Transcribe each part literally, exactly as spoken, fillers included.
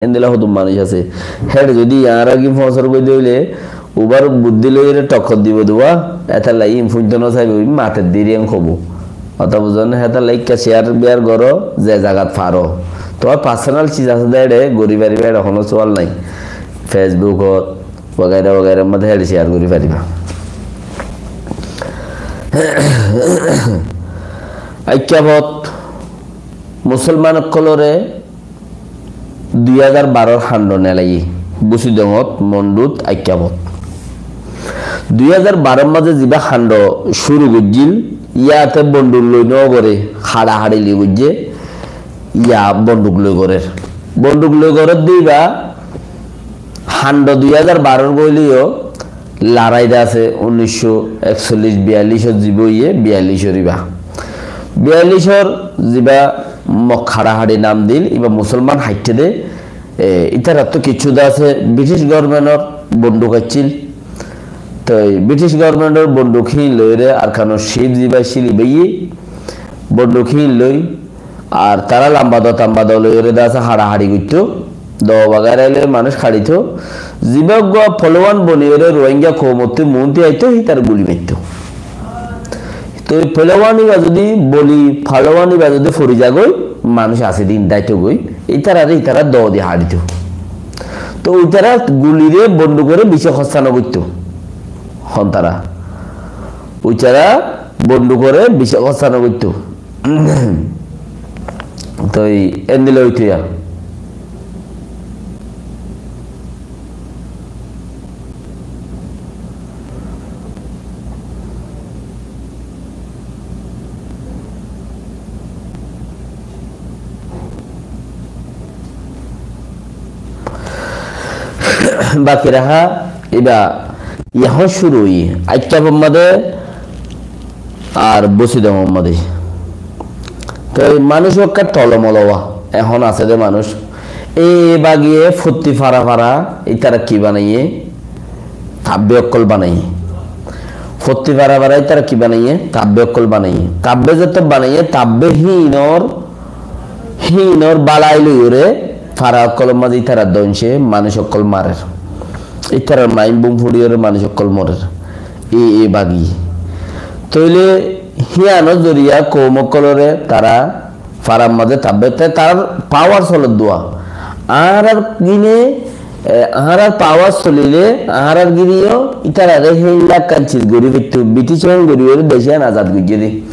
Endilla hodún manúic asé. Héçe zodi añára gin fóñsor goidde óile, ubar buddí loiyóre tokkor dibo duwa, étalla ín fúinto no saibo, ín mater diri en hobo. Hotá buzón né? Hétalla ikká share biyar goró, ze zagat faro. Tuáñr personal ciz asé de éçe gorí fariba, éçe honó sual nai. Facebook ot, wagaira wagaira modde héçe share gorí fariba. Aikkafot musolman ókkolore dui házar baror hando nelaiyé, Busidongot, Mondut, Aikkafot. Dui házar baror mazé ziba hando cúru goijjíl, yáte bonduk loi no goré, haçahaçi loi goijjé, yá bonduk loi gorér. Bonduk loi gorér de iba hando dui házar baror goileyo, larai de asé unnic cót ekcóllic biyallicót ziba óiye, biyallicór iba. Biyallicór ziba Mog haçahaçi nam dil, iba musolman haitté de, e, ítarattú kiccú de asé British governmentor bonduk accíl. Toi British governmentor bonduk híin loiyóre Arkanor chief ziba accíl ibáye bonduk híin loi, ar tará lamba do tamba do loiyóre de asé haçahaçi goittó. Do bagaira loi manúic haçitó. Ziba uggúa polowan boniyóre Rohingya koumottú muúnti aitó, hítar guli maittó. Toi polowan iba zodi boli, polowan iba zodi fori zagói, manúic asé de ín dáito goi, ítarare ítara do di haçitó. Toi ítara gulire bondukore beci hossá no goittó. Hon tará. Ítara bondukore beci hossá no goittó. Toi endilla óito ya. Baki raha iba ehón cúru óiye, Aikkafot mazé ar Busidongot mazé. Toi manúic ókkol tolomolo wa, ehón asé de manúic. E bagiye fottí fara fara ítara ki banaiyé? Tabbe ókkol banaiyé. Fottí fara fara ítara ki banaiyé? Tabbe ókkol banaiyé. Tabbe zeto banaiyé, tabbe híinor, híinor balai loiyóre fara ókkolor mazé ítara dónce manúic ókkol marer. Ítarar main bum furiyóre manúic ókkol morer. E, e bagi. Tóile híyanor zoriya koum ókkolore tará farar mazé tabbe, te tarár pawar soler dua. Añárar gine, e, añárar pawar solile, añárar giniyo, ítarare héin lakkán ciz gorí faittó, British e héen gorí gorí dec iyan azad goijjé de.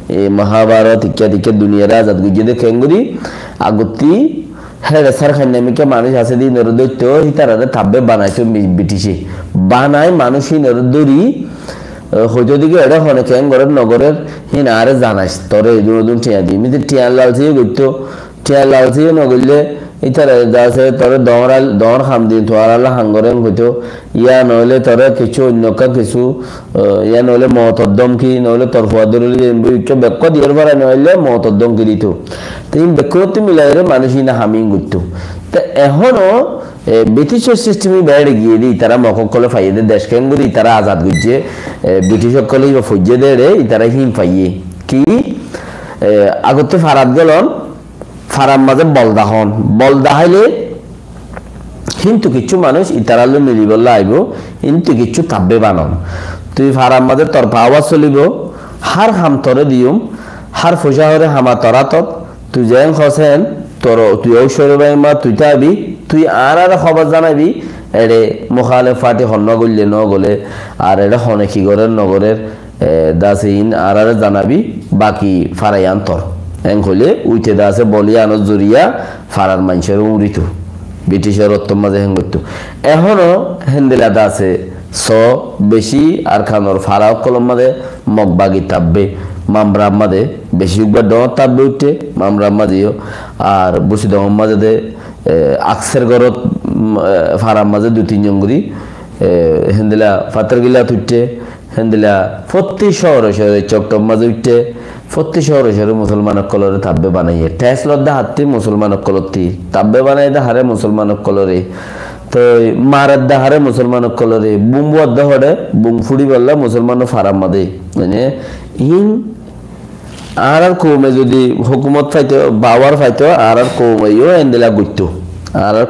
E, Mahabharot, ikká dikká duniyare azad goijjé de, keéngorí, agottí, héçe sar hainna mikká manúic asé de, ínore dóitto, ítarare tabbe banaitó Bri-, British e. Banai manúic ínore dóri, e, hoitó de ki, eçé hone keén gorér, no gorér, hín añáre zanais, toré edún edún thiañ di. Mite thiañ lalsiye goittó, thiañ lalsiye no goille, ítara de asé, toré doóñr al-, doóñr ham di, tuáñr alla ham goré en hoitó, yá noóile toré kessú oinno ekká kessú, e, yá noóile moutor dómki, noóile tor fua dóri loi zaiyum buli, ikká bekkó diyór fara noóile moutor dómki dito. Te ín bekkóttu milaiyóre manúic ína ham ín goittó. Te ehóno E, British or system iba eçe giyé de, itará Mog ókkole faiyé de, dec keéngorí itará azad goijjé, e, British ókkole iba foijjé de eçe, itará hín faiyé. Ki? E, agottú farat gelón, farar mazé bol dahón. Bol daháile híntu kiccú manúic itarár loi milibolla aibó, híntu kiccú tabbe banon. Tui farar mazé tor pawar solibó, hár ham toré diyum, hár foicá horé hama tor átot, tui zeén hoós eén, tor, tui óu córe bái ma, tui tábi, tui añáráre hóbor zanabi, eçé mukálef fáti honnúa goille no gole, ar eçé hone ki gorér no gorér, e, dase iín añáráre zanabi, baki fara yián tor. Héen hoilé uite dase bol yiánor zoriya farar maincóre uñrito. British or ottór mazé héen goittó. Ehóno héndilla dase só beci Arkanor fara ókkolor mazé Mog bagi tabbe, Mamrar mazé beci uggúa dhoóñr tabbe uiththé, Mamrar mazé yó, ar Busidongor mazé de, e, akser gorot, mm, e, farar mazé dui tin zon gorí, e, héndilla Fattargillat uiththé, héndilla fottí cóore cóore Coktor mazé uiththé, fottí cóore cóore musolman ókkolore tabbe banaiyé. Thes lodde hattí musolman ókkolottí, tabbe banaiyé de haré musolman ókkolore, toi marer de haré musolman ókkolore, bum buar de hoçé, bum fúçibolla musolmanor farar mazé. Mane, iín añárar koume zodi hókumot faito, bawar faito, añárar koume yó endilla goittó. añárar